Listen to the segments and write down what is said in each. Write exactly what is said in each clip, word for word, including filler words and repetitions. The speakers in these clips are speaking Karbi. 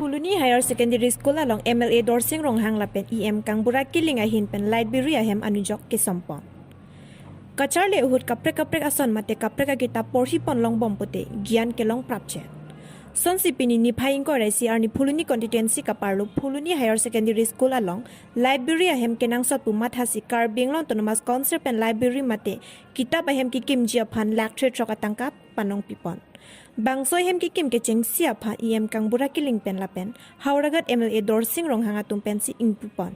Phuloni Higher Secondary School along M L A Dorsing Ronghang lapen E M Kangbura Killing ahin pen library ahem anujok kesompon. Kacharli ahut kaprek kaprek ason mate kaprek akitap porhipon longbom pute gyan kelong prapchet. Sonsi pini niphai ingkoi ra isi arni Phuloni constituency kaparlo Phuloni Higher Secondary School along library ahem kenangsot pu mathasi Karbi Anglong Autonomous Council pen library mate kitap ahem kekimji aphan lakh thre throk atangka panong pipon. Bangso ahem kekim kechengsi aphan E M Kangbura Killing pen lapen Howraghat M L A Dorsing Ronghang atum pensi ingpupon.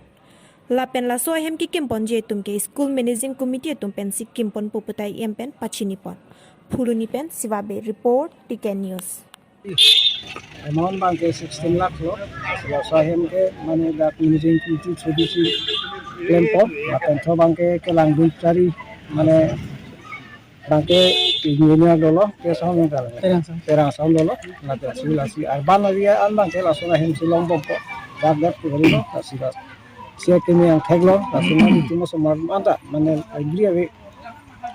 Lapen laso ahem kekimponji atum ke School Managing Committee atum pensi kimponpo puta E M pen pachinipon. Phuloni pen Siva Bey report, T K News. Amount abang ke sixteen lakh lo. Laso ahem ke mane dak Managing Committee through si klempo. Lapen tho abang ke kelangdun chari mane abang ke engineer dolo, ke song yang kalang. Terang song. Terang song dolo. Lapen si lasi urban area an abang ke laso ahem si longbompo. Dak dak ke dolo, lasi lasi. Sia kini angthek lo, laso mane itu mo somar manta, mane library ave.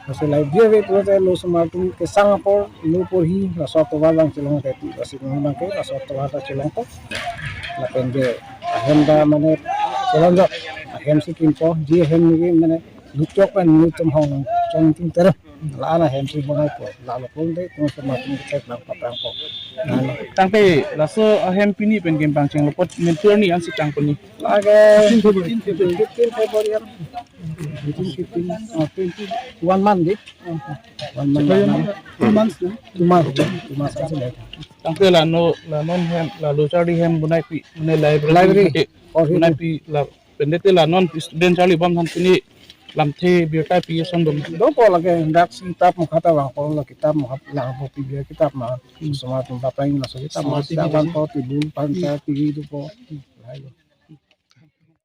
Laso library ave pulote lo somar atum kesang apor lo porhi, laso atovar abang chelong te tu, lasi abang ke laso atovar ta chelongpo. Lapen ke ahem ta mane chelongjok, ahem si kimpo, ji ahem ni mane luchok pen luchom hong chong tin ter. La-an ahem si bonaipo, lalo pon de, kung somar atum kethek lang paprangpo. Lalo. Tangte laso ahem pini pen kembang chenglo apot mentor ni ansi tangpon ni. Lake fifteen February. Fifteen February an. Fifteen, fifteen, oh, twenty, one month di. One month, one month. Two months na? Two months, two months ang sila. Tangte la no, la non hem, la lo charli hem bonaipi, mane library. Library. Bonaipi la, pendete la non student charli bom than pini lamthe birta pi ason dom. Dopo lake dak si kitap mukha ta vangpo, la kitap mukha langpo, pi bir kitap ma. Somar atum paprang laso kitap ma. Somar atum si avan po, tibul, pancha, T V dopo. Lailo.